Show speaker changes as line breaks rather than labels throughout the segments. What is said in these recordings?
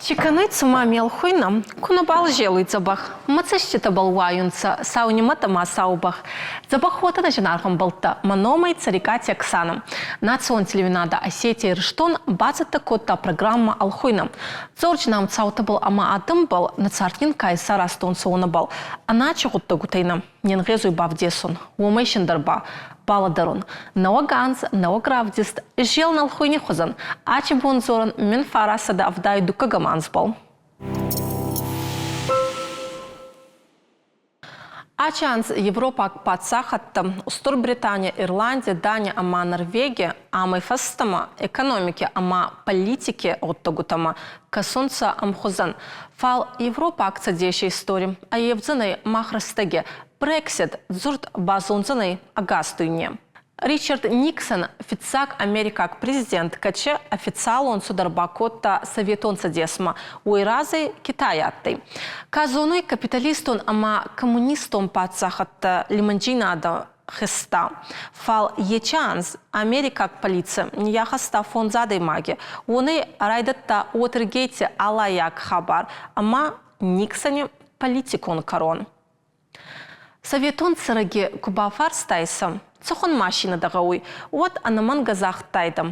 Чи кӕнуй цума ме лхуйнӕ, ку нӕбал зелуй дзӕбӕх, Мӕ цӕститӕбӕл уайунцӕ сау нимӕт ӕма сау бӕх. Дзӕбӕх уотӕ нӕ зинаргъ ӕмбӕлттӕ, мӕ номӕй Цӕрикъати Оксанӕ. Национ телеуинадӕ Осетия Ирыстон бацӕттӕ кодта программӕ Ӕлхуйнӕ. Дзорджи цаутӕбӕл ӕма адӕмбӕл нӕ цард нин ка исаразтонцӕ, уонӕбӕл ӕнӕачи гъуддӕгутӕй нӕ не нгъезуй бавдесун, уомӕй синдӕр ба балӕдӕрун. Нӕуӕг анз, нӕуӕг равдист зелн ӕлхуйни хузӕн ачи бон дзорӕн 1972 анзбӕл. Ачи анз Европаг паддзахӕдтӕ Устурбритани, Ирланди, Дани ӕма Норвеги амӕй фӕстӕмӕ экономики ӕма политики гъуддӕгутӕмӕ кӕсунцӕ ӕмхузӕн. Фал Европаг Цӕдеси истори ӕййевдзӕнӕй мах рӕстӕги Брексит дзурд базондзӕнӕй ӕгас дуйне. Ричард Никсон фиццаг америкаг президент кӕчи официалон цудӕр бакодта Советон Цӕдесмӕ, уой разӕй Китай адтӕй. Ка зонуй капиталистон ӕма коммунистон паддзахӕдтӕ лимӕндзийнадӕ хеста. Фал ечи анз америкаг полици ниййахӕста фондз адӕймаги. Уонӕй райдӕдта Уотергейти алайаг хабар ӕма Никсони политикон кӕрон. Советон цӕрӕги ку бафарстайсӕ, цӕхуӕн машинӕ дӕ гъӕуй, уӕд ӕнӕмӕнгӕ загътайдӕ: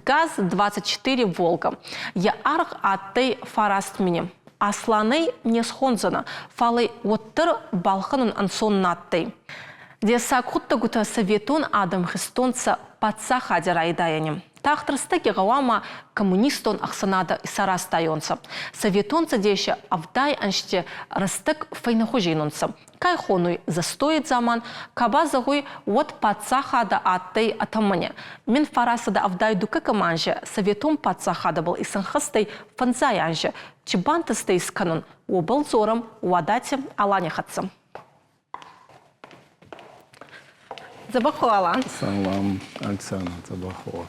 ГАЗ-24 «Волга». Е аргъ адтӕй 9 000. Асланӕй не схондзӕнӕ, фал ӕй уӕддӕр балхӕнун ӕнцон на адтӕй. Дессаг гъуддӕгутӕ советон адӕм хизтонцӕ паддзахади райдайӕни. Тагъд рӕстӕги гъӕуама коммунистон ӕхсӕнадӕ исаразтайуонцӕ. Советон Цӕдеси 70 ӕнзти рӕстӕг фӕйнӕхузи нунцӕ. Ка хонуй застойи дзаман, ка ба зӕгъуй, уӕд паддзахадӕ адтӕй атамане. 1972 анзи Советон паддзахадӕбӕл исӕнхӕст ӕй фӕндзай анзи. Чи бантӕстӕй искӕнун, уобӕл дзорӕм Уадати Алани хӕццӕ. Дзӕбӕх Алан.
Салам, Оксана, дзӕбӕх уо.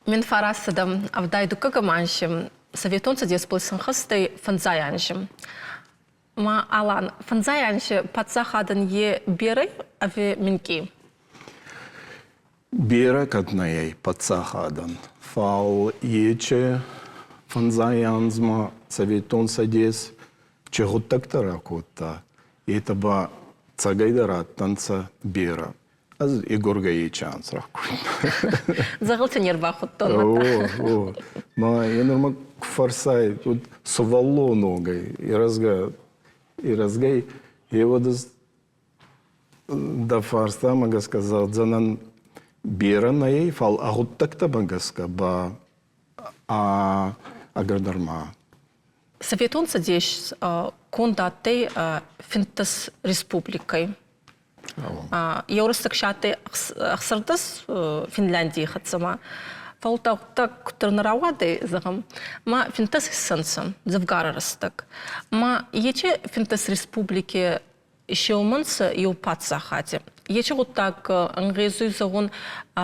Мин фарастадӕм 72-ӕм анзи Советон Цӕдесбӕл сӕнхӕстӕй фӕндзай анзи. Ма Алан, фӕндзай анзи паддзахадӕн е берӕ ӕви минкъий?
Берӕ кӕд нӕй паддзахадӕн, фал ече фӕндзай анзмӕ Советон Цӕдес Чи гъуддӕгтӕ ракодта, етӕ ба цӕгӕйдӕр адтӕнцӕ берӕ. Ӕз Егоргӕй чанс ракодтон.
Дзӕгъӕлтӕ не рбахудтон.
О, о. Ма е нурма фӕрсай, тут сувӕллоногӕй, ирӕзгӕ, ирӕзгӕй, е уӕд дӕ фарстамӕ гӕсгӕ зӕгъдзӕнӕн берӕ нӕй, фал ӕ гъуддӕгтӕмӕ гӕсгӕ ба ӕгӕрдӕр ма.
Советон Цӕдес конд адтӕй 15 республикӕй. Еу рӕстӕг си адтӕй 16 Финляндий хӕццӕ ма. Фал гъуддаг куддӕр нӕ рауадӕй, зӕгъӕм, ма 15 иссӕнцӕ дзӕвгарӕ рӕстӕг. Ма ечи 15 республики исеумӕнцӕ еу паддзахади. Ечи гъуддаг ӕнгъезуй зӕгъун,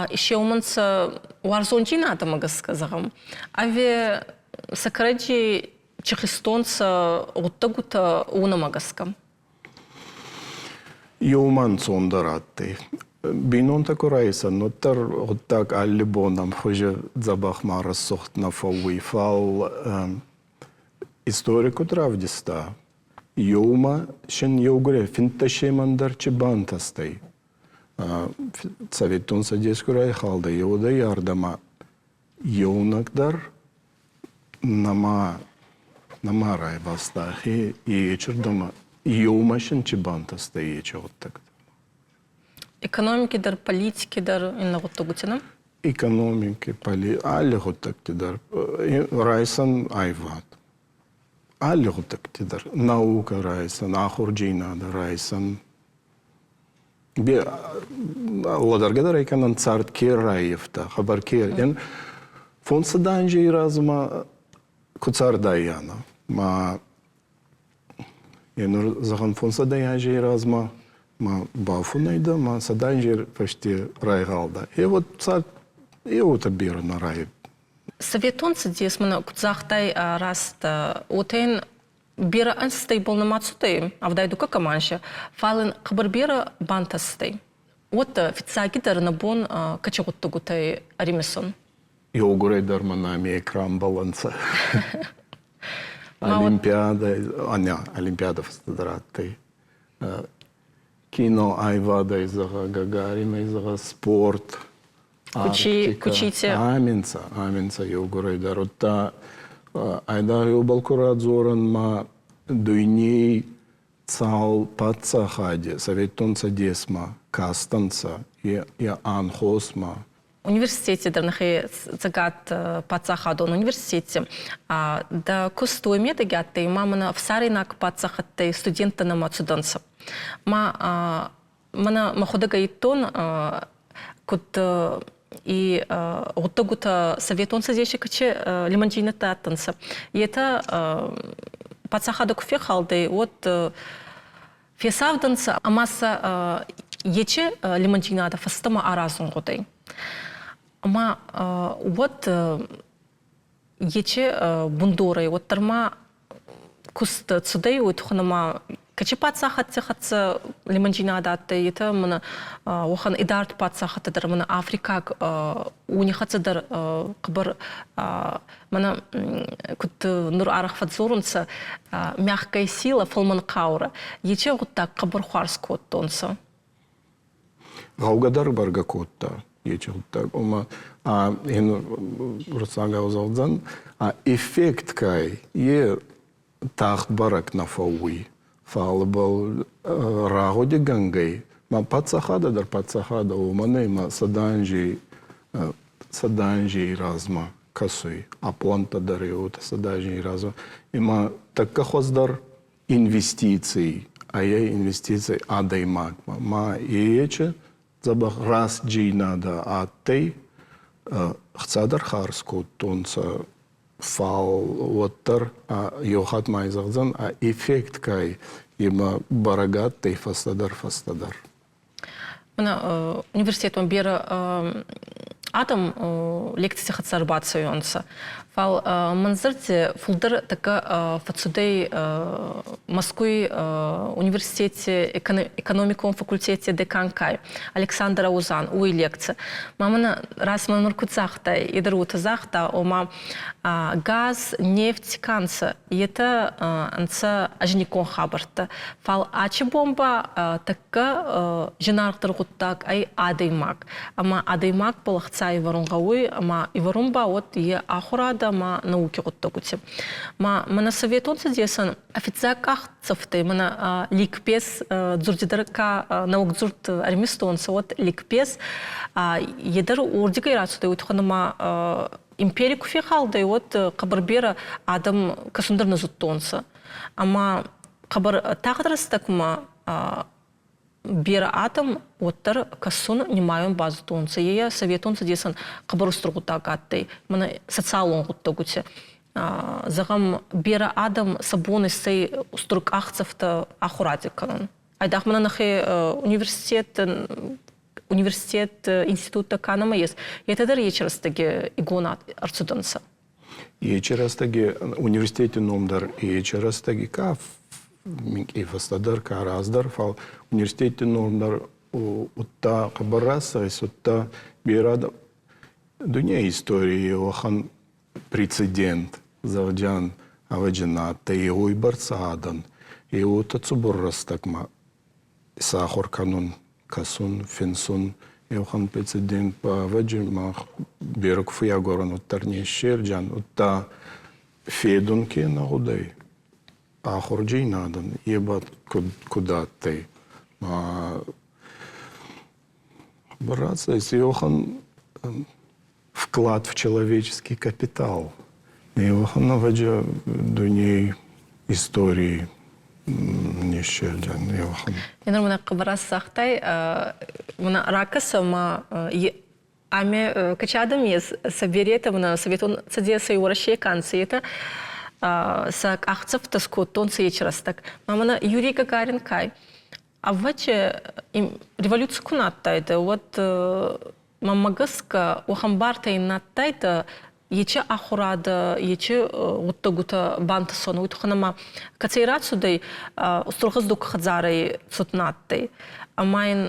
исеумӕнцӕ уарзондзийнадӕмӕ гӕсгӕ, зӕгъӕм, ӕви сӕ кӕрӕдзи чихистонцӕ гъуддӕгутӕ уонӕмӕ гӕсгӕ?
Еумӕ ӕнцондӕр адтӕй. Бийнонтӕ ку райсӕн, уӕддӕр гъуддаг алли бон ӕмхузи дзӕбӕх ма рӕсугъд нӕ фӕууй, фал истори куд равдиста, еумӕ син еугурӕй финддӕсемӕн дӕр чи бантӕстӕй. Цӕветтон Цӕдес ку райхалдӕй, еуӕдӕй ардӕмӕ еунӕг дӕр нӕма нӕма райвазта ӕхе ечирдӕмӕ еумӕ син чи бантӕстӕй ечи гъуддӕгтӕ.
Экономики дӕр, политики дӕр иннӕ гъуддӕгути, нӕ?
Экономики, алли гъуддӕгти дӕр райсӕн айвад. Алли гъуддӕгти дӕр наукӕ райсӕн, ахурдзийнадӕ райсӕн. Лӕдӕргӕ дӕр ӕй кӕнӕн цард ке раййивта, хабар ке. Фондзсӕдӕ анзей размӕ ку цардаййанӕ, ма е нур зӕгъӕн фондзсӕдӕ анзей размӕ ма бафунӕй дӕ, ма сӕдӕ анзей фӕсте райгъал дӕ. Е вот цард е уотӕ берӕ нӕ раййивта.
Советон Цӕдес мӕнӕ куд загътай раст, уотӕ ин берӕ ӕнзтӕй бал нӕма цудӕй, 72 команси, фал ин хъӕбӕр берӕ бантӕстӕй. Уӕдта фиццагидӕр нӕ бон кӕци гъуддӕгутӕй ӕримисун?
Еугурӕй дӕр мӕнӕ ами экранбӕл ӕнцӕ. Олимпиадӕ, нӕ, Олимпиадӕ фӕстӕдӕр адтӕй. Кино айвадӕй зӕгъӕ, Гагаринӕй зӕгъӕ, спорт,
Кучите.
Аминца, аминца еугурӕй дӕр. Удта айдагъ еубӕл ку радзорӕн, ма дуйней цал паддзахади Советтон Цӕдесмӕ кастӕнцӕ, е анхосмӕ.
Университети дӕр нӕхе Цӕгат паддзахадон университети дӕ куст уой медӕги адтӕй, ма мӕнӕ ӕфсӕрйнаг паддзахӕдтӕй студенттӕ нӕмӕ цудӕнцӕ. Ма мӕнӕ мӕхуӕдӕг ӕййивтон, куд и гъуддӕгутӕ Советон Цӕдеси каче лимондзийнӕдтӕ адтӕнцӕ, етӕ паддзахадӕ ку фехалдӕй, уӕд фесавдӕнцӕ ӕма сӕ ечи лимондзийнадӕ фӕстӕмӕ аразун гъудӕй. Ӕма уӕд ечи бундорӕй уӕддӕр ма куст цудӕй, уой туххӕн ӕма кӕци паддзахӕдти хӕццӕ лимондзийнадӕ адтӕй, етӕ мӕнӕ уӕхӕн идард паддзахӕдтӕ дӕр мӕнӕ африкаг уони хӕццӕ дӕр хъӕбӕр мӕнӕ куд нур арӕх фӕдздзорунцӕ, мягкая сила, фӕлмӕн хъаурӕ. Ечи гъуддаг хъӕбӕр хуарз кодтонцӕ.
Гъӕугӕ дӕр бӕргӕ кодта ечи гъуддаг. Ома ин уруссагау зӕгъдзӕн, эффект кай, е тагъд бӕрӕг нӕ фӕууй. Фал ибӕл рагъудигӕнгӕй, ма паддзахадӕ дӕр паддзахадӕ, уомӕн ӕма 100 анзей размӕ кӕсуй, а пълантӕ дӕр уотӕ 100 анзей размӕ. Ӕма тӕккӕ хуӕздӕр инвестици, ӕй инвестици адӕймагмӕ. Ма ечи дзӕбӕх рӕстдзийнадӕ адтӕй, хца дӕр харз кодтонцӕ, фал уӕддӕр еу хатт ма зӕгъдзӕн, эффект кай имӕ бӕрӕг адтӕй фӕстӕдӕр-фӕстӕдӕр.
Мӕнӕ университетон берӕ адӕм лекцити хӕццӕ ӕрбацӕуонцӕ. Фал мӕн зӕрди фулдӕр тӕккӕ фӕццудӕй Мӕскуй университети экономикон факультети декан кай Александр Аузан, уой лекци. Ма мӕнӕ раз мӕн нур куд загътай, е дӕр уотӕ загъта, ома газ, нефть ка нцӕ, етӕ ӕнцӕ ӕзникон хабӕрттӕ. Фал ачи бон ба тӕккӕ зинаргъдӕр гъуддаг ӕй адӕймаг. Ӕма адӕймагбӕл ӕхца ивӕрун гъӕуй, ӕма ивӕрун ба уӕд е ахурадӕ ӕма науки гъуддӕгути. Ма мӕнӕ Советон Цӕдесӕн фиццаг къахдзӕфтӕй мӕнӕ ликбез дзурди дӕр ка нӕуӕг дзурд ӕримистонцӕ, уӕд ликбез е дӕр уордигӕй рацудӕй, уой туххӕн ӕма импери ку фехалдӕй, уӕд хъӕбӕр берӕ адӕм кӕсун дӕр нӕ зудтонцӕ. Ӕма хъӕбӕр тагъд рӕстӕгмӕ берӕ адӕм уӕддӕр кӕсун, нимайун базудтонцӕ. Е Советон Цӕдесӕн хъӕбӕр устур гъуддаг адтӕй, мӕнӕ социалон гъуддӕгути. Зӕгъӕм, берӕ адӕм сӕ бон иссӕй устур къахдзӕфтӕ ахуради кӕнун. Айдагъ мӕнӕ нӕхе университет, институттӕ ка нӕма ес, етӕ дӕр ечи рӕстӕги игон ӕрцудӕнцӕ.
Ечи рӕстӕги университети ном дӕр ечи рӕстӕги ка минкъий фӕстӕдӕр, ка раздӕр, фал университети ном дӕр удта хъӕбӕр рацӕйс, удта берӕ дуней историй уӕхӕн прецедент зӕгъдзӕн, ӕвӕджи нӕ адтӕй уойбӕрцӕ адӕн, е уотӕ цубур рӕстӕгмӕ исахур кӕнун, кӕсун, финсун. Еуӕхӕн прецедент ба ӕвӕджи мах берӕ ку фӕййагорӕн, уӕддӕр не ссердзиан, удта федун ке нӕ гъудӕй, ахурдзийнадӕн е ба куд адтӕй. Ма рацӕй еуӕхӕн вклад в человеческий капитал. Еуӕхӕн ӕвӕджи дуней историй не ссердзӕн еуӕхӕн.
Еныр мына хъыбырас загътай, мына ракӕсӕ ма аме качадам ес соберете мына Советон Цӕдесӕй Уӕрӕсейы канцлерта сӕ къахдзӕфтӕ скодтонцӕ ечи рӕстӕг. Ма мына Юрий Гагарин кай ӕвӕджи революци ку нӕ адтайдӕ, уӕд мӕнмӕ гӕсгӕ, уӕхӕн бартӕ ин нӕ адтайдӕ, ечи ахурадӕ, ечи гъуддӕгутӕ бантӕсон, уой туххӕн ӕма кӕцӕй рацудӕй, устур гъӕздуг хӕдзарӕй цуд нӕ адтӕй. Ӕма ин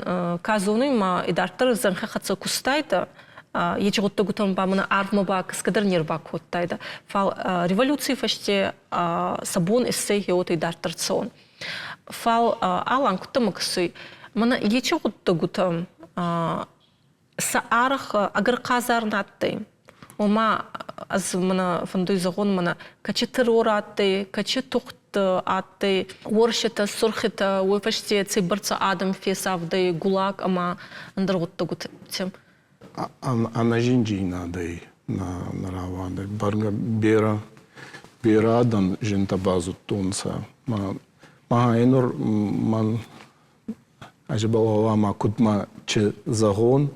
ка зонуй, ма идарддӕр зӕнхи хӕццӕ кустайдӕ. Ечи гъуддӕгутӕн ба мӕнӕ арвмӕ ба кӕсгӕ дӕр не рбакодтайдӕ. Фал революций фӕсте сӕ бон иссӕй гъеуотӕ идарддӕр цӕун. Фал Алан кудтӕмӕ кӕсуй, мӕнӕ ечи гъуддӕгутӕ сӕ аргъ ӕгӕр хъазар на адтӕй. Ома ӕз мӕнӕ фӕндуй зӕгъун, мӕнӕ кӕчи террор адтӕй, кӕчи тугъд адтӕй, уорситӕ, сурхитӕ, уой фӕсте цӕйбӕрцӕ адӕм фесавдӕй ГУЛАГ ӕма ӕндӕр гъуддӕгутӕ.
Ӕнӕзиндзийнадӕй нӕ рауадӕй. Бӕргӕ берӕ, берӕ адӕм зинтӕ базудтонцӕ. Ма, ма нур мӕн ӕз ма куд ма чи зӕгъон,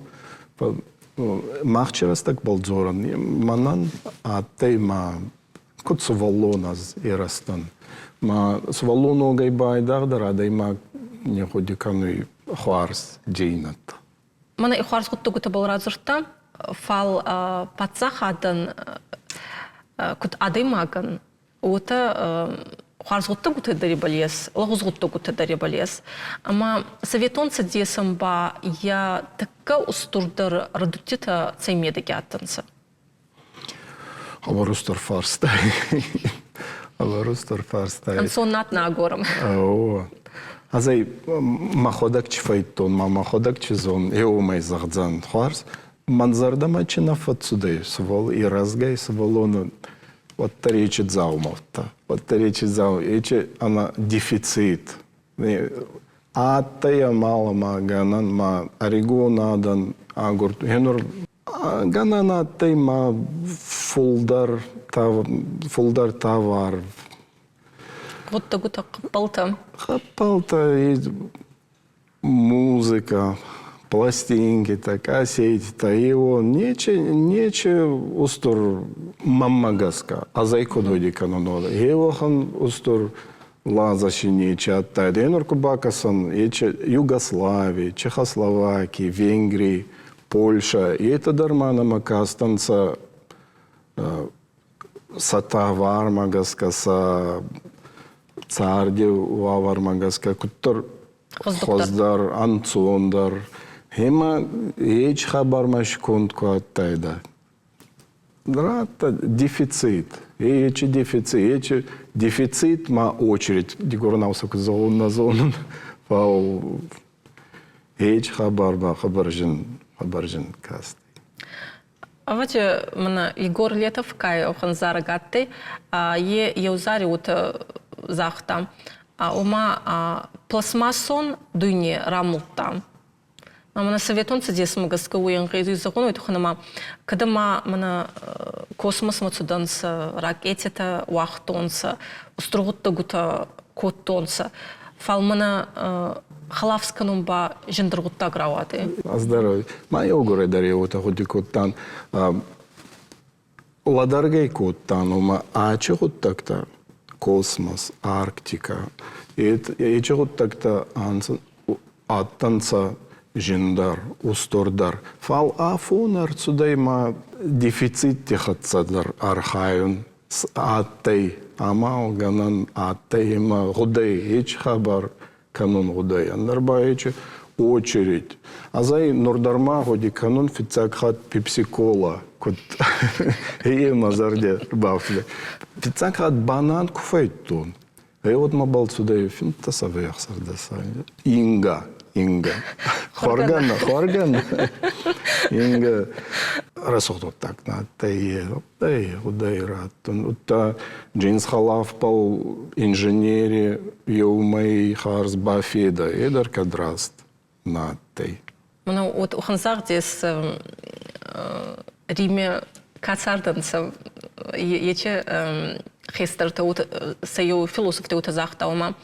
мах чи рӕстӕгбӕл дзорӕн, мӕнӕн адтӕй ма куд сувӕллон ӕз ирӕзтӕн. Ма сувӕллон уогӕй ба айдагъдӕр адӕймаг не гъуди кӕнуй хуарздзийнӕдтӕ.
Мӕнӕ хуарз гъуддӕгутӕбӕл радзурдта, фал паддзахадӕн куд адӕймагӕн, уотӕ хуарз гъуддӕгутӕ дӕр ибӕл ес, лӕгъуз гъуддӕгутӕ дӕр ибӕл ес. Ӕма Советон Цӕдесӕн ба йӕ тӕккӕ устурдӕр рӕдудтитӕ цӕй медӕги адтӕнцӕ?
Хъӕбӕр устур фарстай. Хъӕбӕр устур фарстай.
Ӕнцон над нӕ агорӕм.
О, ӕз ӕй мӕхуӕдӕг чи фӕйдтон, ма мӕхуӕдӕг чи зон, е уомӕй зӕгъдзӕн. Хуарз, мӕн зӕрдӕмӕ чи нӕ фӕццудӕй, сувӕл ирӕзгӕй сувӕллони уӕддӕр ечи дзаумӕуттӕ, уӕддӕр ечи дзау, ечи ӕма дефицит. Адтӕй амал ӕма гӕнӕн ма ӕригон адӕн агурд. Гъенур гӕнӕн адтӕй ма фулдӕр, фулдӕр товар.
Гъуддӕгутӕ, хъӕппӕлтӕ.
Хъӕппӕлтӕ, музыка, пластинкитӕ, кассетитӕ, ево нечи, нечи устур мӕнмӕ гӕсгӕ, ӕз ӕй куд гъуди кӕнун, еуӕхӕн устур лаза си нечи адтайдӕ. Нур ку бакӕсӕн, ечи Югославий, Чехословакий, Венгрий, Польшӕ, етӕ дӕр ма нӕмӕ кастӕнцӕ сӕ товармӕ гӕсгӕ, сӕ царди уавӕрмӕ гӕсгӕ куддӕр хуӕздӕр, ӕнцондӕр. Гъема ечи хабармӕ си конд ку адтайдӕ. Радта дефицит. Ечи дефицит, ечи дефицит ма очередь. Дигоронау сӕ куд зӕгъун нӕ зонун, фал ечи хабар ба хъӕбӕр хъӕбӕр каст.
Ӕвӕдзи, мӕнӕ Егор Летов ка уӕхӕн зарӕг адтӕй, е еу зари уотӕ загъта, ома пластмассон дуйне рамулдта. Мӕнӕ Советон Цӕдесмӕ гӕсгӕ уой ӕнгъезуй зӕгъун, уой туххӕн ӕма кӕд ӕма мӕнӕ космосмӕ цудӕнцӕ, ракетитӕ уагътонцӕ, устур гъуддӕгутӕ кодтонцӕ, фал мӕнӕ хӕлаф скӕнун ба зиндӕр гъуддаг рауадӕй.
Ӕз дӕр ма еугурӕй дӕр уотӕ гъуди кодтан. Лӕдӕргӕй кодтан, ома ачи гъуддӕгтӕ космос, Арктикӕ, ечи гъуддӕгтӕ адтӕнцӕ зиндӕр, устурдӕр. Фал афонӕ ӕрцудӕй ма дефицитти хӕццӕ дӕр архайун адтӕй амал гӕнӕн адтӕй ӕма гъудӕй ечи хабар кӕнун гъудӕй, ӕндӕр ба ечи очередь. Ӕз ӕй нур дӕр ма гъуди кӕнун фиццаг хатт пепси-кола куд е мӕ зӕрди бафтудӕй. Фиццаг хатт банан ку фӕйдтон, гъе уӕд мӕбӕл цудӕй финддӕс ӕви ӕхсӕрдӕс Инга, Инга. Хуӕргӕн, хуӕргӕн. Инга рӕсугъд гъуддаг на адтӕй е. Ӕй, гъудӕй раттун. Удта джинс хӕлафбӕл инженери еумӕй харз бафедӕ, е дӕр кӕд раст нӕ адтӕй.
Мӕнӕ вот ухӕнзагъдес Риме ка цардӕнцӕ, ечи хестӕртӕ сӕ еу философтӕ уотӕ загъта, ома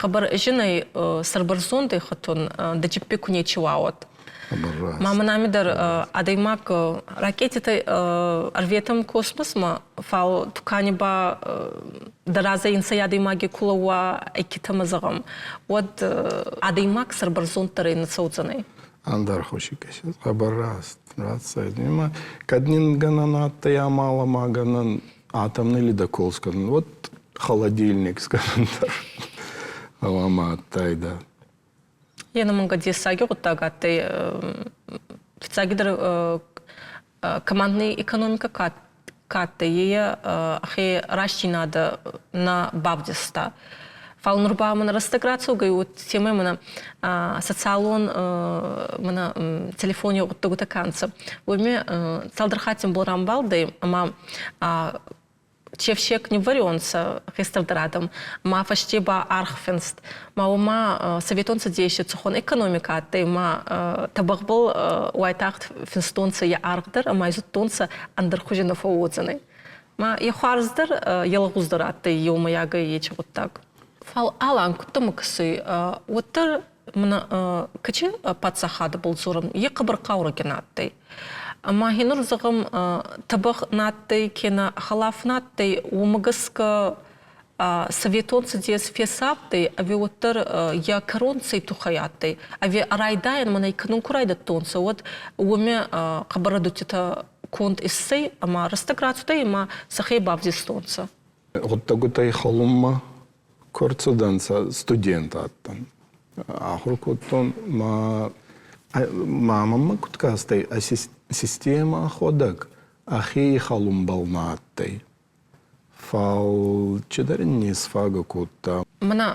хъӕбӕр зинӕй сӕрбӕрзондӕй хӕтун дӕ джиппи ку нечи уа, уӕд. Ма мӕн ами дӕр адӕймаг ракетитӕй ӕрветӕм космосмӕ, фал тукани ба дӕ разӕй инсӕй адӕймаги ку лӕууа ӕйкитӕмӕ зӕгъӕм, уӕд адӕймаг сӕрбӕрзонддӕрӕй нӕ цӕудзӕнӕй.
Ӕндӕр хузи кӕсӕд хъӕбӕр раст, раст Ма кӕд нин гӕнӕн адтӕй амал ӕма гӕнӕн атомный ледокол скӕнун, уӕд холодильник скӕнун дӕр гъӕуама адтайдӕ.
Е нӕмӕнгӕ дессаги гъуддаг адтӕй. Фиццагидӕр. Командный экономикӕ ка адтӕй, е ӕхе рӕстдзийнадӕ нӕ бавдиста. Фал нур ба мӕнӕ рӕстӕг рацӕугӕй, уотемӕй мӕнӕ социалон мӕнӕ телефони гъуддӕгутӕ ка нцӕ, уоми цалдӕр хатти ӕмбал рамбалдӕй ӕма чевсек ниввӕрионцӕ хестӕрдӕр адӕм, ма фӕсте ба аргъ финст. Ма уома Советон Цӕдеси цӕхуӕн экономикӕ адтӕй, ма тӕбӕгъбӕл уайтагъд финстонцӕ е аргъ дӕр ӕма зудтонцӕ ӕндӕр хузи нӕ фӕууодзӕнӕй. Ма е хуарз дӕр, е лӕгъуз дӕр адтӕй еумӕйагӕй ечи гъуддаг. Фал Алан куддӕмӕ кӕсуй, уӕддӕр мӕнӕ кӕчи паддзахадӕбӕл дзорӕн, е хъӕбӕр хъаурӕгин адтӕй. Ӕма хенур зӕгъӕм, тӕбӕгъ на адтӕй кенӕ хӕлаф на адтӕй, уомӕ гӕсгӕ Советон Цӕдес фесафтӕй ӕви уӕддӕр йӕ кӕрон цӕй туххӕй адтӕй? Ӕви райдайӕн мӕнӕ кӕнун ку райдӕдтонцӕ, уӕд уоми хъӕбӕр рӕдудтитӕ конд иссӕй ӕма рӕстӕг рацудӕй ӕма сӕхе бавдистонцӕ.
Гъуддӕгутӕ ихалунмӕ ку ӕрцудӕнцӕ, студент адтӕн. Ахур кодтон ма мамӕмӕ куд кастӕй, а системӕ ӕхуӕдӕг ӕхе ихалунбӕл нӕ адтӕй. Фал чидӕр ин не сфагӕ кодта.
Мӕнӕ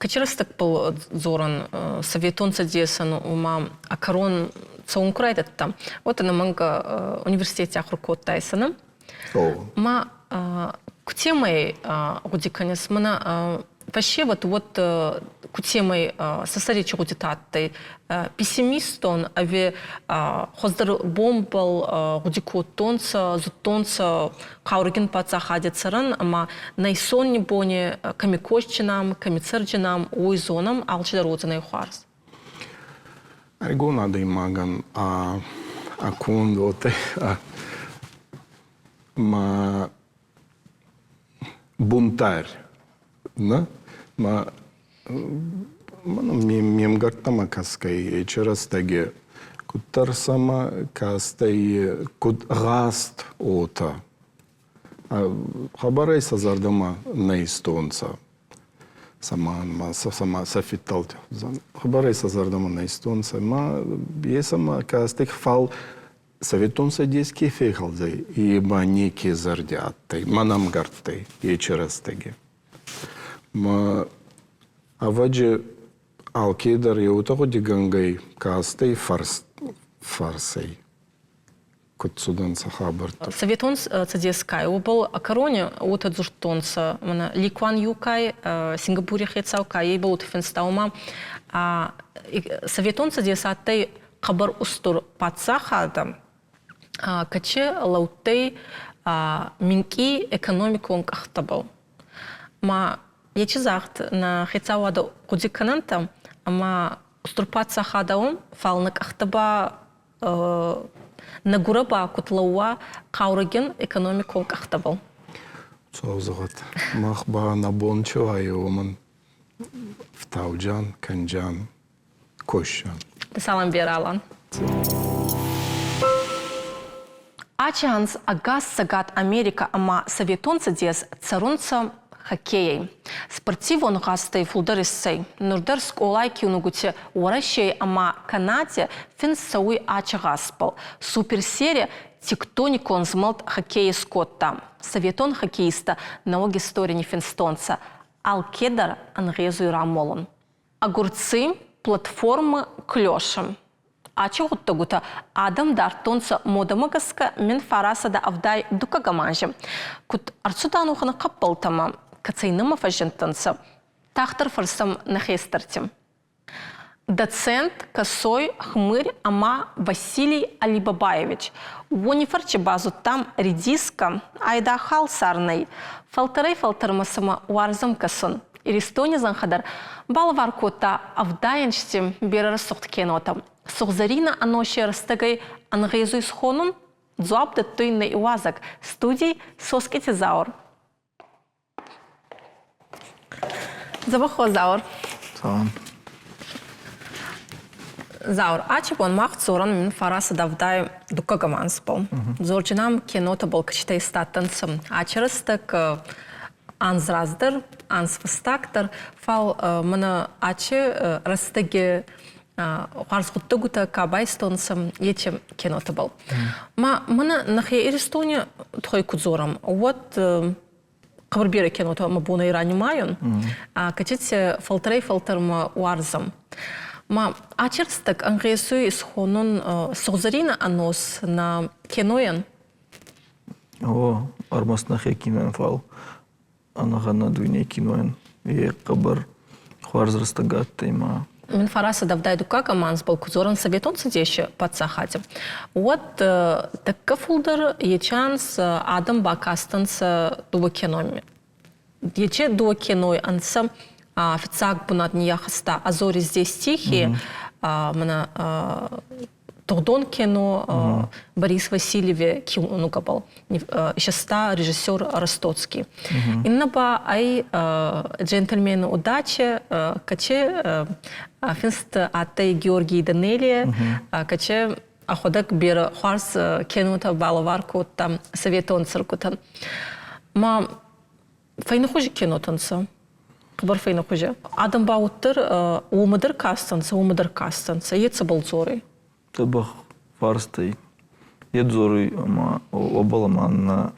кӕци рӕстӕгбӕл дзорӕн Советон Цӕдесӕн, ома ӕ кӕрон цӕун ку райдӕдта, уӕд ӕнӕмӕнгӕ университети ахур кодтайсӕнӕ. Ма кутемӕй гъуди кӕнис, мӕнӕ фӕсевӕд уӕд кутемӕй сӕ сӕри чи гъудитӕ адтӕй, пессимистон ӕви хуӕздӕр бонбӕл гъуди кодтонцӕ, зудтонцӕ хъаурӕгин паддзахади цӕрӕн ӕма нӕ исонни бони кӕми косджинам, кӕми цӕрджинам, уой зонӕм, алчидӕр уодзӕнӕй хуарз.
Ӕригон адӕймагӕн ӕ конд уотӕ ма бунтарь, нӕ? Ма ме мгӕрттӕмӕ кӕсгӕй, ечи рӕстӕги куддӕр сӕмӕ кастӕй, куд гъаст уотӕ. Хабарӕй сӕ зӕрдӕмӕ нӕ истонцӕ. Сӕмӕ сӕ фидтӕлти хузӕн. Хабарӕй сӕ зӕрдӕмӕ нӕ истонцӕ. Ма е сӕмӕ кастӕй, фал Советон Цӕдес ке фехалдзӕй, е ба неке зӕрди адтӕй, мӕн ӕмгӕрттӕй ечи рӕстӕги. Ма ӕвӕджи алкедӕр еутӕ гъудигӕнгӕй кастӕй фӕрсӕй. Куд цудӕнцӕ хабӕрттӕ?
Советон Цӕдес кай, уобӕл кӕрони уотӕ дзурдтонцӕ, мӕнӕ Ли Куан Ю кай, Сингапури хецау кай, ей уотӕ финста, ома Советон Цӕдес адтӕй хъӕбӕр устур паддзахадӕ, кӕчи лӕудтӕй минкъий экономикон къӕхтӕбӕл. Ма ечи загъд нӕ хецауадӕ гъуди кӕнӕнтӕ, ӕма устур паддзахадӕ ун, фал нӕ къӕхтӕ ба нӕ гурӕ ба куд лӕууа хъаурӕгин экономикон къӕхтӕбӕл.
Хуцау зӕгъӕд, мах ба нӕ бон чи уай, уомӕн фтауджан, кӕнджан, косджан.
Салам Бералан. Ачи анз ӕгас Цӕгат Америкӕ ӕма Советон Цӕдес цӕрунцӕ хоккейӕй. Спортивон гъазтӕй фулдӕр иссӕй. Нур дӕр скъолай киунугути Уӕрӕсей ӕма Канади финст цӕуй ачи гъазтбӕл. Суперсерия тектоникон змӕлд хоккейи скодта. Советон хоккеисттӕ нӕуӕг истори ниффинстонцӕ. Алкедӕр ӕнгъезуй рамолун. Огурцы, платформы клёши. Ачи гъуддӕгутӕ адӕм дардтонцӕ модӕмӕ гӕсгӕ 1970 дуккӕгӕм анзи. Куд ӕрцудан уӕхӕн хъӕппӕлтӕмӕ, кӕцӕй нӕмӕ фӕззиндтӕнцӕ, тагъддӕр фӕрсӕм нӕ хестӕрти. Доцент Косой Хмырь ӕма Василий Алибабаевич. Уони фӕрчи базудтам редиска, айдагъ халсар нӕй, фӕлтӕрӕй-фӕлтӕрмӕ сӕмӕ уарзӕм кӕсун. Иристони зӕнхӕ дӕр балӕвар кодта авдайӕнсти берӕ рӕсугъд кенотӕ. Сугъзӕрийнӕ ӕноси рӕстӕгӕй ӕнгъезуй схонун, дзуапп дӕттуй нӕ иуазӕг студий Соскъити Заур. Дзӕбӕх Заур.
Салам.
Заур, ачи бон мах дзорӕн мин фарасы давдай дуккӕгӕм анзбӕл. Дзорджинам кинотӕбӕл кӕчитӕй стадтӕнцӕ. Ачи рӕстӕг анз раздӕр, анз фӕстагдӕр, фал мӕнӕ ачи рӕстӕги. Хуарз гъуддӕгутӕ ка байстонцӕ, еци кинотӕбӕл. Ма мӕнӕ нӕхе Иристони туххӕй ку дзорӕм, уӕд хъӕбӕр берӕ кинотӕ мӕ бон ӕй ранимайун, кӕцити фӕлтӕрӕй-фӕлтӕрмӕ уарзӕм. Ма аци рӕстӕг ӕнгъезуй исхонун сугъзӕрийнӕ ӕнос нӕ кинойӕн.
О, ӕрмӕст нӕхе кинойӕн, фал ӕнӕгъӕнӕ дуйней кинойӕн е хъӕбӕр хуарз рӕстӕг адтӕй ма.
Мин фараса давдай дуккаг анзбӕл ку дзорӕн Советон Цӕдеси паддзахади, уӕд тӕккӕ фулдӕр ечи анз адӕм бакастӕнцӕ дууӕ киноми. Ечи дууӕ киной ӕнцӕ фиццаг бунат ниййахӕста «А зори здесь тихие», мӕнӕ тугъдон кино Борис Васильеви киунугӕбӕл исиста режиссер Ростоцкий. Иннӕ ба ӕй «Джентльмены удачи», кӕци финст адтӕй Георгий Данелия, кӕци ӕхуӕдӕг берӕ хуарз кинотӕ балӕвар кодта советон цӕргутӕн. Ма фӕйнӕхузи кинотӕ нцӕ. Хъӕбӕр фӕйнӕхузи. Адӕм ба уӕддӕр уомӕ дӕр кастӕнцӕ, уомӕ дӕр кастӕнцӕ. Е цӕбӕл дзорӕй?
Дзӕбӕх фарстӕй. Е дзоруй ӕма уобӕл ӕма нӕ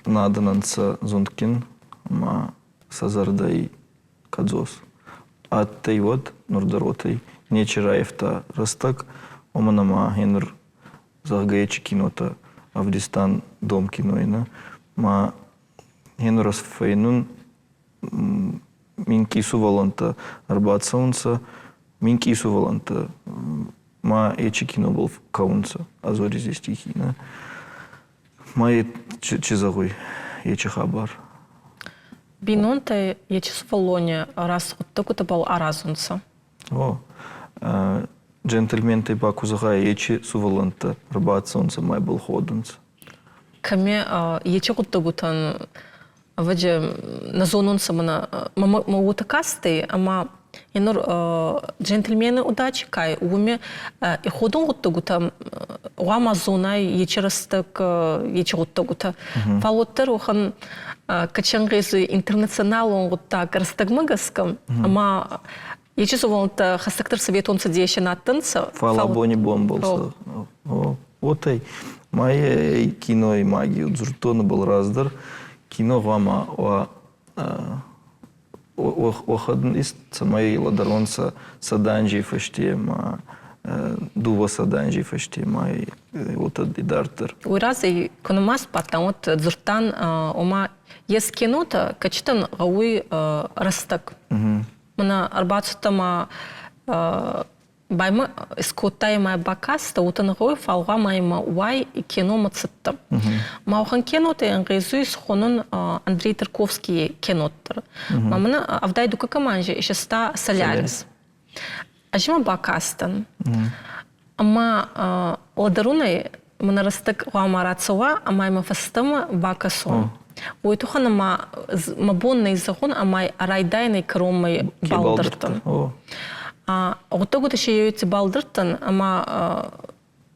нӕ адӕн ӕнцӕ зундгин ӕма сӕ зӕрдӕй кӕдзос. Адтӕй уӕд, нур дӕр уотӕй. Нечи раййивта рӕстӕг, уомӕн ӕма гьенур, зӕгъгӕ, ечи кинотӕ ӕвдистан дом киной нӕ, ма Гьенур ӕз фӕйнун минкъий сувӕллӕнттӕ ӕрбацӕунцӕ, минкъий сувӕллӕнттӕ ма ечи кинобӕл кӕунцӕ, А зори здесь тихие, нӕ? Ма е чи зӕгъуй, ечи хабар.
Бийнонтӕ ечи сувӕллони рӕсугъддӕгутӕбӕл аразунцӕ.
О, джентльментӕй ба ку зӕгъай, ечи сувӕллӕнттӕ ӕрбацӕунцӕ ма ибӕл ходунцӕ.
Кӕми ечи гъуддӕгутӕн ӕвӕдзи нӕ зонунцӕ мӕнӕ мӕ уотӕ кастӕй, ӕма енур джентльмены удачи кай, уоми и ходун гъуддӕгутӕ гъуама зонай ечи рӕстӕг ечи гъуддӕгутӕ. Фал уӕддӕр уӕхӕн кӕченгъезуй интернационалон гъуддаг рӕстӕгмӕ гӕсгӕ, ӕма ечи сувӕллӕнттӕ хӕстӕгдӕр Советон Цӕдеси адтӕнцӕ.
Фал абони бон болсо. Уотӕй ма е киной маги дзурдтон был раздӕр кино гъуама уа уӕхӕн ист, цӕмӕй лӕдӕронцӕ сӕдӕ анзей фӕсте ма дууӕ сӕдӕ анзей фӕсте ма уотӕ идарддӕр.
Уый разӕй куы нымӕ сбадтӕн, уӕд дзырдтан, ома ес кинотӕ, кӕцытӕн гъӕуй рӕстӕг. Мӕнӕ ӕрбацудтӕ ма Байма скодтай мӕ бакастӕ, уотӕ гъӕуй, фал гъуама имӕ уай киномӕ цӕттӕ. Ма уӕхӕн кинотӕ ӕнгъезуй исхонун Андрей Тарковскийи кинот дӕр. Ма мӕнӕ авдай дуккаг анзи исиста «Солярис». Ӕз имӕ бакастӕн. Ӕма лӕдӕрунӕй мӕнӕ рӕстӕг гъуама рацӕуа ӕма имӕ фӕстӕмӕ бакӕсон. Уой туххӕн ӕма мӕ бон нӕй зӕгъун ӕма райдайӕнӕй кӕронмӕ балдӕрдтӕн. Гъуддӕгутӕ си еуети балдӕрдтӕн ӕма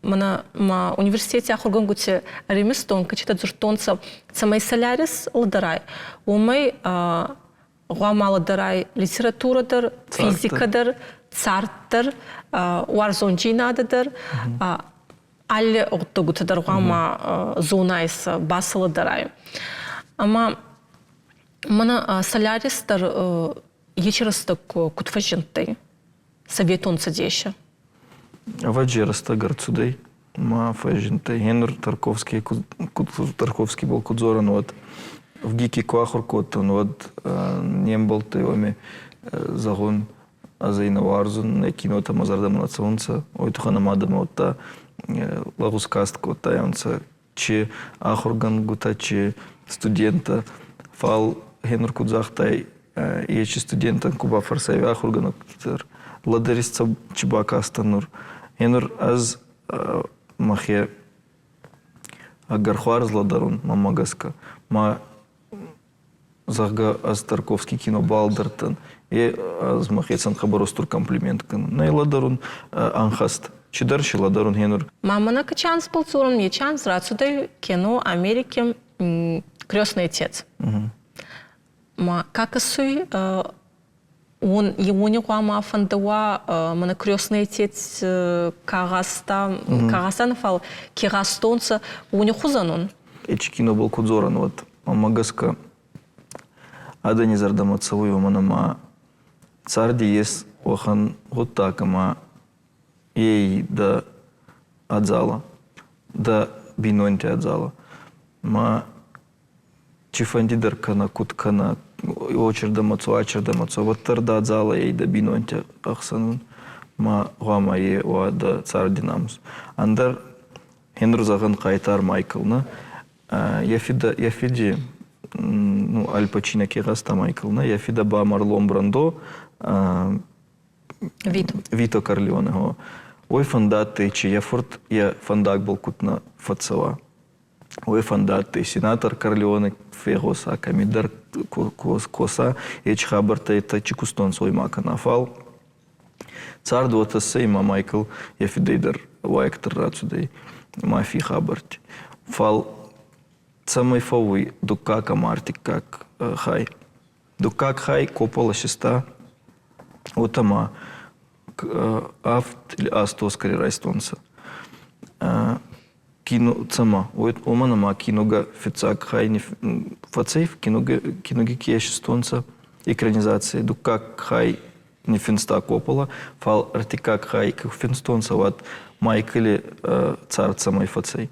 мӕнӕ мӕ университети ахургӕнгути ӕримистон, кӕцитӕ дзурдтонцӕ, цӕмӕй Солярис лӕдӕрай, уомӕй гъуама лӕдӕрай литературӕ дӕр, физикӕ дӕр, цард дӕр, уарзондзийнадӕ дӕр, алли гъуддӕгутӕ дӕр гъуама зонайсӕ, басӕлӕдӕрай. Ӕма мӕнӕ Солярис дӕр ечи рӕстӕг куд фӕззиндтӕй Советон Цӕдеси?
Ӕвӕдзи рӕстӕг ӕрцудӕй ма фӕззиндтӕй. Гьенур Тарковский Тарковскийбӕл ку дзорӕн, уӕд ВГИК-и ку ахур кодтон, уӕд не мбӕлттӕй уоми зӕгъун, ӕз ӕй нӕ уарзун, нӕ кинотӕ мӕ зӕрдӕмӕ нӕ цӕунцӕ. Уой туххӕн ӕма адӕмӕ уӕдта лӕгъуз каст кодтайонцӕ чи ахургӕнгутӕ, чи студенттӕ. Фал гьенур куд загътай, ечи студентӕн ку бафӕрсай ахургӕнӕгути дӕр, лӕдӕрис чи бакастӕн нур. Гьенур ӕз мӕхе ӕгӕр хуарз лӕдӕрун мӕмӕ гӕсгӕ. Ма зӕгъгӕ, ӕз Тарковский кино балдӕрдтӕн. Е ӕз мӕхецӕн хъӕбӕр устур комплимент кӕнун. Нӕ лӕдӕрун ӕнхӕст. Чидӕр си лӕдӕрун гьенур.
Ма мӕнӕ ка шанс был дзорун, е шанс рацудӕй кино Америки «Крестный отец». Ма ка кӕсуй, Уони хъуамӕ фӕндӕуа мӕнӕ крестный отец ка гъазта, ка гъазта, фал ке гъазтонцӕ, уони хузӕн ун.
Эти кинобыл ку дзорӕн, уӕд мӕмӕ гӕсгӕ адӕни зӕрдӕмӕ цӕуй, уомӕн ӕма царди ес уӕхӕн гъуддаг, ӕма ей дӕ адзала, дӕ бийнонти адзала. Ма чифӕнди дӕр кӕнӕ, куд кӕнӕ, очердӕмӕ цо, ачердӕмӕ цо, уӕддӕр дӕ адзала ей дӕ бийнонти ӕхсӕн ун, ма гъуама е уа дӕ царди намус. Ӕндӕр Генр зӕгъӕн хъайтар Майкл, нӕ? Йӕ фидӕ, йӕ фиди, ну, Аль Пачино ке гъазта Майкл, нӕ? Йӕ фидӕ ба Марлон Брандо,
Вито.
Вито Корлеоне, гъо. Уой фӕндадтӕй, чи йӕ фурт йӕ фӕндагбӕл куд нӕ фӕццӕуа. Уой фӕндадтӕй сенатор Корлеоне фегъоса, кӕмидӕр коса, ечи хабӕрттӕ етӕ чи кустонцӕ, уой ма кӕна. Фал Цард уотӕ иссӕй, ӕма Майкл йӕ фидӕй дӕр уайӕгтӕр рацудӕй мафий хабӕртти. Фал цӕмӕй фӕууй дуккаг ӕма ӕртиккаг хай? Дуккаг хай Коппола систа, уотӕ ма авд или аст Оскари райстонцӕ. Кино цӕмӕ? Уомӕн ӕма киногӕ фиццаг хай фӕцӕй, киноги ке систонцӕ экранизаци, дуккаг хай ниффинста Коппола, фал ӕртиккаг хай ку финстонцӕ, уӕд Майкли цард цӕмӕй фӕцӕй.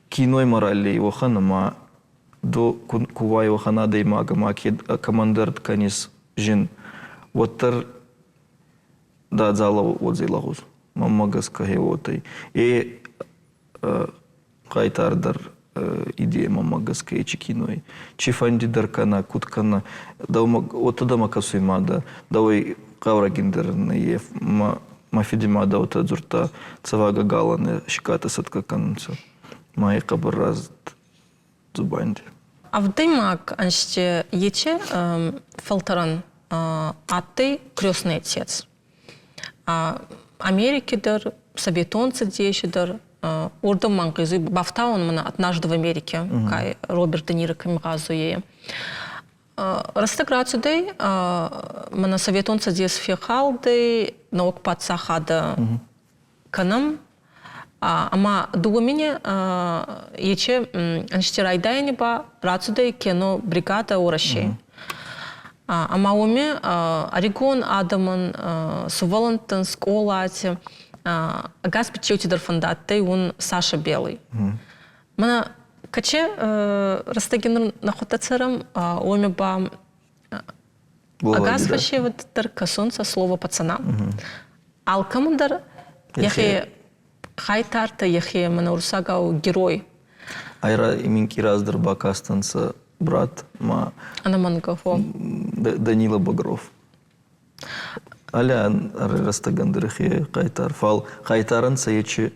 Киной морали уӕхӕн ӕма ду ку уай уӕхӕн адӕймаг ӕма кӕмӕндӕр кӕнис зин, уӕддӕр дӕ адзала уодзӕй лӕгъуз. Мӕнмӕ гӕсгӕ гъе уотӕй. Е хъайтар дӕр идея мӕнмӕ гӕсгӕ ечи киной. Чи фӕнди дӕр кӕна, куд кӕна, дӕумӕ уотӕ дӕмӕ кӕсуй мадӕ, дӕуӕй хъаурӕгиндӕр нӕййе. Мӕ мӕ фиди мадӕ уотӕ дзурдта, цӕвагӕ галӕн сикъатӕ сӕтгӕ кӕнунцӕ. Ма е хъӕбӕр раст дзубанди.
Ӕвдӕймаг ӕнзти ечи фӕлтӕрӕн адтӕй крестный отец. Америки дӕр, Советон Цӕдеси дӕр уордӕм ма ӕнгъезуй бафтауӕн мӕнӕ «Однажды в Америке», кай Роберт Де Ниро кӕми гъазуй, е. Рӕстӕг рацудӕй, мӕнӕ Советон Цӕдес фехалдӕй, нӕуӕг паддзахадӕ кӕнӕм, ӕма дууӕ мини ечи ӕнзти райдайӕни ба рацудӕй кино «Бригада Уӕрӕсей». Ӕма уоми ӕригон адӕмӕн, сувӕллӕнттӕн, скъолати ӕгас бичеути дӕр фӕндадтӕй ун Саша Белый. Мӕнӕ кӕче рӕстӕги нур нӕхуӕдтӕ цӕрӕм, уоми ба ӕгас фӕсевӕд дӕр кӕсунцӕ слово пацана. Алкӕмӕн дӕр йӕхе хъайтартӕ, йӕхе мӕнӕ уруссагау герой.
Айра минкъий раздӕр бакастӕнцӕ брат ма
Ӕнӕмӕнгӕ, хо.
Данила Багров. Аля рӕстӕгӕн дӕр хе хъайтар, фал хъайтарӕн сӕ ечи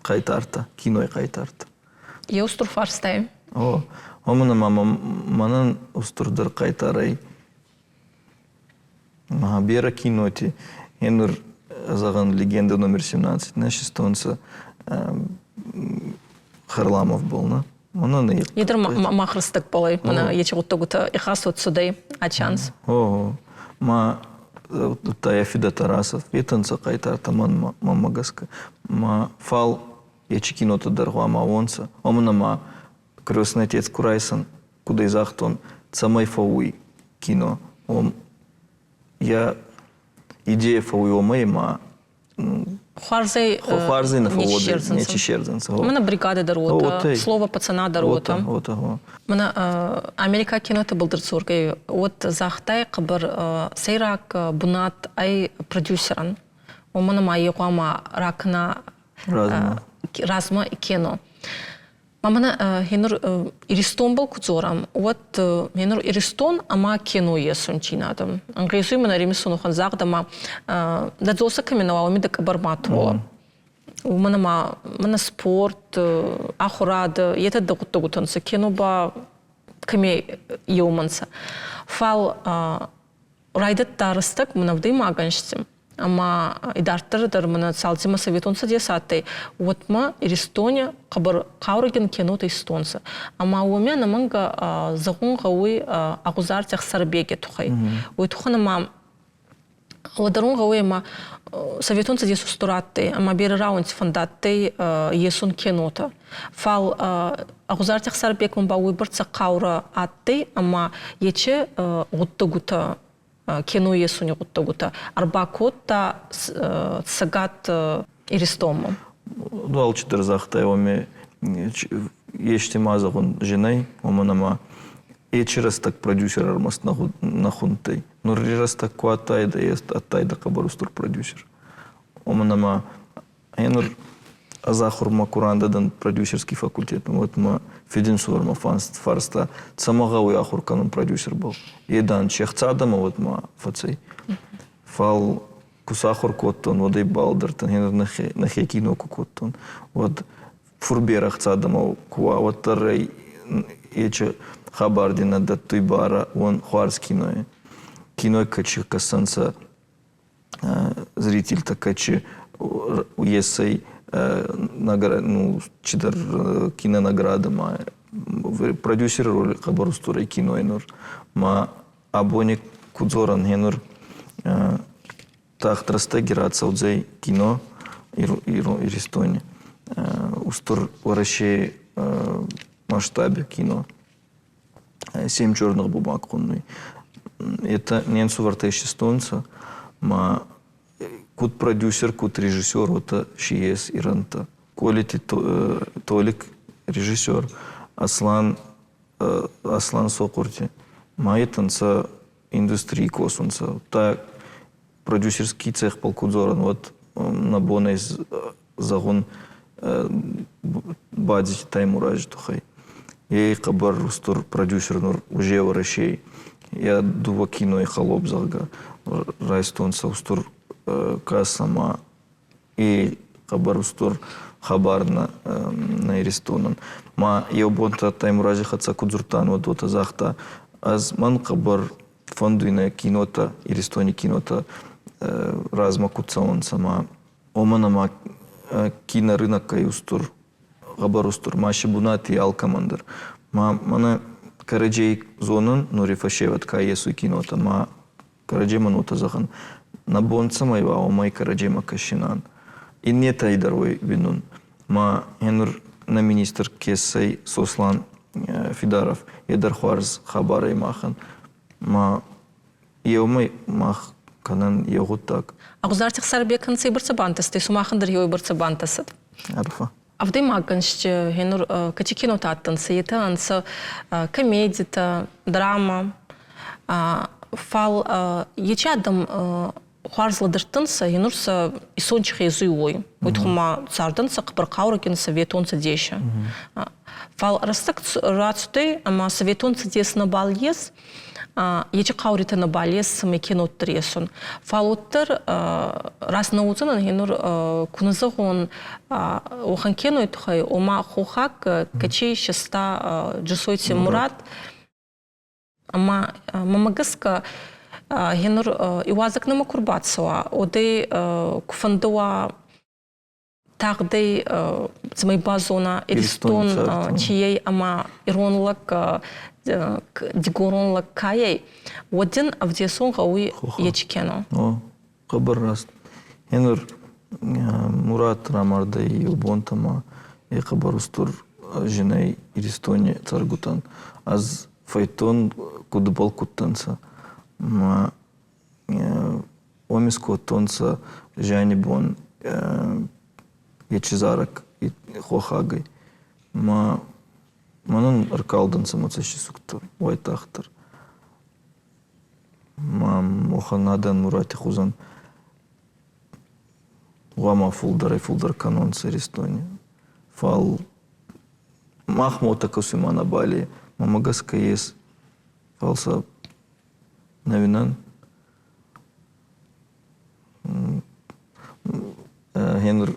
хъайтартӕ, киной хъайтартӕ.
Е устур фарстай.
О, уомӕн ӕма мӕнӕн устурдӕр хъайтар ӕй берӕ киноти. Е нур, зӕгъӕн, легенда номер 17 нӕ систонцӕ Харламовбӕл, нӕ? Мӕнӕн ӕй
Е дӕр мах рӕстӕгбӕл ӕй, мӕнӕ ечи гъуддӕгутӕ ихӕсуд цудӕй ачанс.
О, ма удта йӕ фидӕ Тарасов, етӕ нцӕ хъайтартӕ мӕнмӕ, мӕнмӕ гӕсгӕ. Ма фал ечи кинотӕ дӕр гъуама уонцӕ. Уомӕн ӕма «Крестный отец» ку райсӕн, куд ӕй загътон, цӕмӕй фӕууй кино, уом йӕ идея фӕууй уомӕй ӕма
Хуарзӕй
хуарзӕй нӕ фӕууодзӕй, нечи сердзӕнцӕ.
Мӕнӕ бригада дӕр уотӕ, слово пацана дӕр уотӕ.
Уотӕ,
Мӕнӕ Америкаг киноты былдырдзоргӕй уӕд загътай хъӕбӕр сӕйраг бунат ӕй продюсерӕн. Уомӕн ӕма е хъуама ракӕна размӕ кино. Ма мӕнӕ гьенур Иристонбӕл ку дзорӕм, уӕд гьенур Иристон ӕма кино есунчийнадӕ. Ӕнгъезуй мӕнӕ римисун уӕхӕн загъд ӕма дӕ дзосӕ кӕми нӕ уа, уоми дӕ къӕбӕр ма тола. Уомӕн ӕма мӕнӕ спорт, ахурадӕ, етӕ дӕ гъуддӕгутӕ нцӕ, кино ба кӕми еумӕ нцӕ. Фал райдӕдта рӕстӕг мӕн ӕвдӕймаг ӕнзти. Ӕма идарддӕр дӕр мӕнӕ цалдзимӕ Советон Цӕдес адтӕй, уӕдмӕ Иристони хъӕбӕр хъаурӕгин кенотӕ истонцӕ. Ӕма уоми ӕнӕмӕнгӕ зӕгъун гъӕуй Ӕгъузарти Ӕхсарбеги туххӕй. Уой туххӕн ӕма лӕдӕрун гъӕуй ӕма Советон Цӕдес устур адтӕй ӕма берӕ рауӕнти фӕндадтӕй есун кенотӕ. Фал Ӕгъузарти Ӕхсарбекмӕ ба уойбӕрцӕ хъаурӕ адтӕй ӕма ечи гъуддӕгутӕ кино есуни гъуддӕгутӕ ӕрбакодта Цӕгат Иристонмӕ.
Ну, алчидӕр загъта, уоми ести ма зӕгъун зин ӕй, уомӕн ӕма ечи рӕстӕг продюсер ӕрмӕст нӕ хундтӕй. Нур рӕстӕг ку адтайдӕ, адтайдӕ хъӕбӕр устур продюсер. Уомӕн ӕма Гъенур ӕз ахурмӕ ку рандӕ дӕн продюсерский факультетмӕ, уӕд мӕ фидинсувӕрмӕ фарста, цӕмӕ гъӕуй ахур кӕнун продюсербӕл. Е, дан, се хцадӕмӕ уӕд ма фӕцӕй. Фал ку сахур кодтон, уӕд ӕй балдӕрдтӕн, гъенур нӕхе, нӕхе кино ку кодтон, уӕд фур берӕ ӕхцадӕмӕ ку уа, уӕддӕр ӕй ечи хабар дин нӕ дӕттуй барӕ уон хуарз кинойи. Киной кӕчи кӕсӕнцӕ зрительтӕ кӕчи есӕй ну, чидӕр кинонаграда ма продюсери роли хъӕбӕр устур ӕй киной нур. Ма абони ку дзорӕн гъенур тагъд рӕстӕги рацӕудзӕй кино Иристони. Устур Уӕрӕсей масштаби кино. «Семь черных бумаг» хуннуй. Это не ӕнсувӕртӕ исистонцӕ, ма куд продюсер, куд режиссер, уотӕ си ес ирӕнттӕ. Колити Толик режиссер, Аслан, Аслан Сохъурти. Ма етӕ нцӕ индустрий косунцӕ. Та продюсерский цехбӕл ку дзорӕн, уӕд нӕ бон ӕй зӕгъун Бадзити Таймурази туххӕй. Е хъӕбӕр устур продюсер нур уже Уӕрӕсей. Е дууӕ киной холоп, зӕгъгӕ, райстонцӕ устур кассӕмӕ. И хъӕбӕр устур хабар нӕ, нӕ Иристонӕн. Ма еу бонтӕ Таймурази хӕццӕ ку дзурдтан, уӕд уотӕ загъта: ӕз мӕн хъӕбӕр фӕндуй нӕ кинотӕ, Иристони кинотӕ размӕ ку цӕуонцӕ ма уомӕн ӕма кинорынок ӕй устур, хъӕбӕр устур, ма си бунати алкӕмӕн дӕр. Ма мӕнӕ кӕрӕдзей зонун нури фӕсевӕд ка есуй кинотӕ, ма кӕрӕдземӕн уотӕ зӕгъӕн, нӕ бон цӕмӕй уа, уомӕй кӕрӕдземӕ кӕсинан. Иннетӕй дӕр уой уинун. Ма гъенур нӕ министр ке ссӕй Сослан Фидаров, е дӕр хуарз хабар ӕй махӕн. Ма еумӕ мах кӕнӕн еу гъуддаг.
Ӕгъузарти Хсарбекӕн цӕйбӕрцӕ бантӕстӕй, сумахӕн дӕр еуӕйбӕрцӕ бантӕсӕд?
Арфӕ.
Авдӕймаггӕнсти гъенур кӕци кинотӕ адтӕнцӕ, етӕ ӕнцӕ комедитӕ, драма. Фал ечи адӕм хуарз лӕдӕрдтӕнцӕ, гъенур сӕ исон чи хезуй, уой. Уой туххӕй цардӕнцӕ хъӕбӕр хъаурӕгин Советон Цӕдеси. Фал рӕстӕг рацудӕй ӕма Советон Цӕдес нӕбал ес, ечи хъауритӕ нӕбал ес, цӕмӕй кинотдӕр есун. Фал уӕддӕр раст нӕ уодзӕнӕн, гъенур ку нӕ зӕгъон, уӕхӕн киной туххӕй, ома хохаг кӕчи исиста Джусойти Мурат, Ӕма мӕмӕ гӕсгӕ гъенур иуазӕг нӕмӕ ку рбацӕуа, уӕд ӕй ку фӕндӕуа тагъдӕй цӕмӕй базона Иристон чи ӕй ӕма ирон лӕг, дигорон лӕг ка ӕй, уӕд ин ӕвдесун гъӕуй ечи кенӕ.
Хъӕбӕр раст. Гъенур Мурат рамардӕй еу бонтӕмӕ е хъӕбӕр устур зин ӕй Иристони цӕргутӕн. Ӕз фӕйдтон, куд ибӕл кудтӕнцӕ. Ма уоми скодтонцӕ зиани бон ечи зарӕг хохагӕй. Ма мӕнӕн ӕркалдӕнцӕ мӕ цӕстисугтӕ уайтагъддӕр. Ма уӕхӕн адӕн Мурати хузӕн гъӕуама фулдӕрӕй-фулдӕр кӕнонцӕ Иристони. Фал мах уотӕ кӕсуй ма нӕбал е, мӕмӕ гӕсгӕ ес, фал сӕ нӕ уинӕн. Гъенур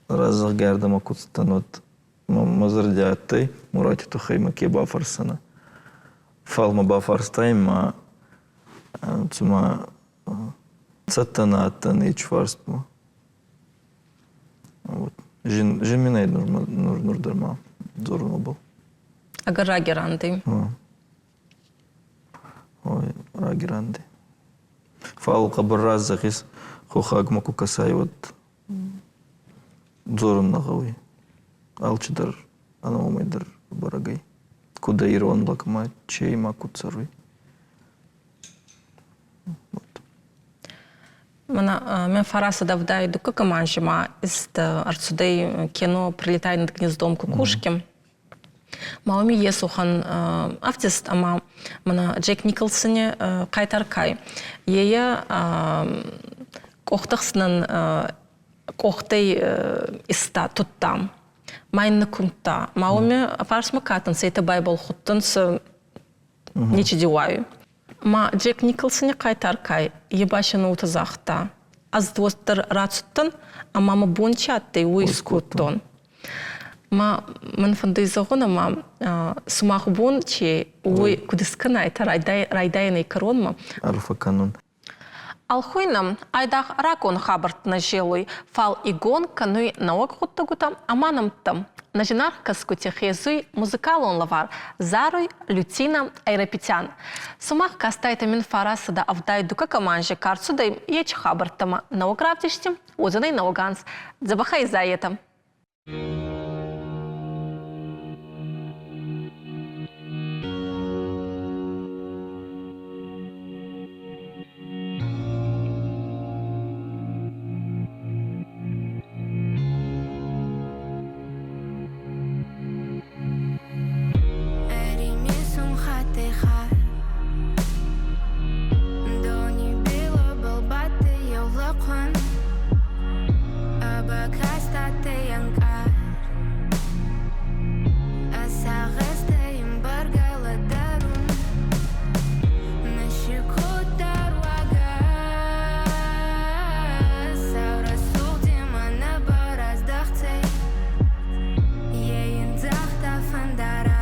разӕгъгӕ ӕрдӕмӕ ку цудтӕн, уӕд мӕ зӕрди адтӕй Мурати туххӕй мӕ ке бафӕрсӕнӕ. Фал мӕ бафарстай ма цума Цӕттӕ нӕ адтӕн ечи фарстмӕ. Вот. Зин, зин мин ӕй нур, нур дӕр ма дзорун уобӕл.
Ӕгӕр раги рандӕй.
Ой, раги рандӕй. Фал хъӕбӕр раст зӕгъис, хохагмӕ ку кӕсай, уӕд дзорун нӕ гъӕуй. Алчидӕр ӕнӕ уомӕй дӕр бӕрӕг ӕй. Куд ӕй ирон лӕг ма чей ма куд цӕруй.
Мӕнӕ мӕ фӕрацыд ӕвдай дуккаг анзи ма ист ӕрцудӕй кино «Прилетай над гнездом кукушки». Ма уоми ес уӕхӕн артист ӕма мӕнӕ Джек Николсони хъайтар кай. Ейӕ къохтӕхснӕн къохтӕй иста, тудта. Ма ин нӕ кумдта. Ма уоми фарсмӕ ка адтӕнцӕ, етӕ байбӕл худтӕнцӕ, нечи деуайы. Ма Джек Николсони хъайтар кай, е ба се уотӕ загъта: Ӕз уӕддӕр рацудтӕн ӕма мӕ бон чи адтӕй, уой искодтон. Ма мӕн фӕндуй зӕгъун, ӕма сумах бон чи, уой куд искӕнайтӕ райдайӕнӕй кӕронмӕ.
Арфӕ кӕнун.
Ӕлхуйнӕ айдагъ рагон хабӕртти нӕ зелуй, фал игон кӕнуй нӕуӕг гъуддӕгутӕ ӕма нӕмттӕ. Нӕ зинаргъ кӕсгути хезуй музыкалон лӕвар, заруй Лютина Айрапетян. Сумах кастайтӕ мин фарасӕдӕ ӕвдай дуккаг анзи ка рцудӕй, ечи хабӕрттӕмӕ нӕуӕг равдисти уодзӕнӕй нӕуӕг анз. Дзӕбӕхӕй изайетӕ!
Ӕримисун хаттӕй-хатт Дони билӕбӕл бадтӕй еу лӕхъуӕн, Ӕ бакаст адтӕй ӕнкъард. Ӕ сагъӕстӕ ин бӕргӕ лӕдӕрун, Нӕ си кодта руагӕс. Сау рӕсугъд имӕ нӕ раздӕхтӕй, Е ин загъта фӕндараст.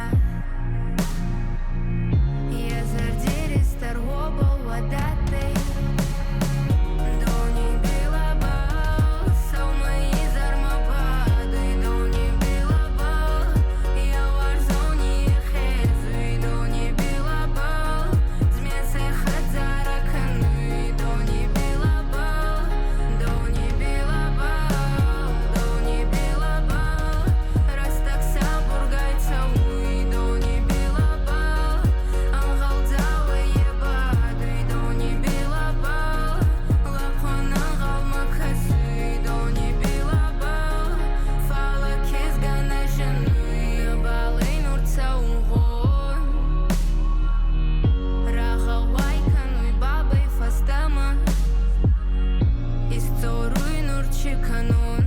Е зӕрди ристӕр уобӕл уӕд адтӕй. Дони билӕбӕл сӕумӕ изӕрмӕ бадуй, Дони билӕбӕл е уарзони хезуй, Дони билӕбӕл змесӕй хӕдзарӕ кӕнуй, Дони билӕбӕл, дони билӕбӕл, дони билӕбӕл рӕстӕг сабургай цӕуй, Дони билӕбӕл ӕнгъӕлдзауӕй е бадуй, Дони билӕбӕл лӕхъуӕн ӕнгъӕлмӕ кӕсуй, Дони билӕбӕл, фалӕ кизгӕ нӕ зиннуй. Нӕбал ӕй нур цӕунгъон, рагъӕуай кӕнуй бабӕй фӕстӕмӕ, Исдзоруй нур чи кӕнон.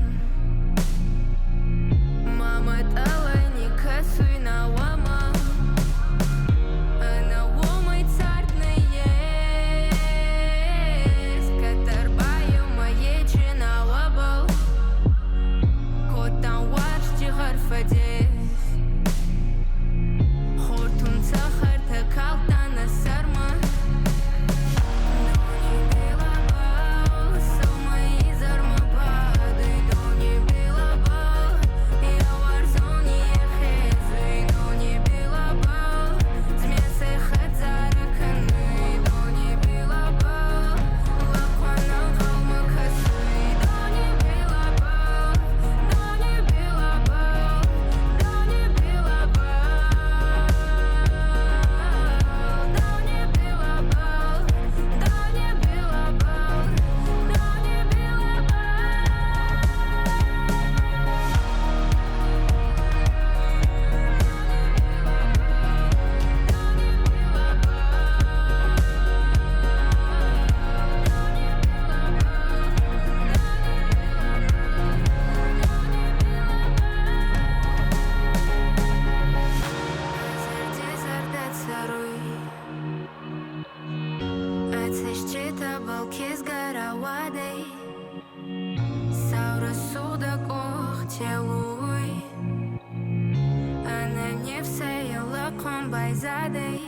Ма мӕтъӕлӕй никӕсуй науӕмӕ, Ӕнӕ уомӕй цард нӕййес, Кӕддӕр баеумӕ ечи науӕбӕл Кодтан уарзти гъӕр фӕдес. Хортун цӕхӕртӕ калдта нӕ сӕрмӕ, Дони билӕбӕл сӕумӕ изӕрмӕ бадуй, Дони билӕбӕл е уарзони хезуй, Дони билӕбӕл змесӕй хӕдзарӕ кӕнуй, Дони билӕбӕл лӕхъуӕн ӕнгъӕлмӕ кӕсуй, Дони билӕбӕл, дони билӕбӕл, дони билӕбӕл, дони билӕбӕл, дони билӕбӕл, дони билӕбӕл. Зӕрди зӕрдӕ цӕруй, Ӕ цӕститӕбӕл кизгӕ рауадӕй, Сау рӕсугъдӕ къох телуй, Ӕнӕ нифсӕй лӕхъуӕн байзадӕй.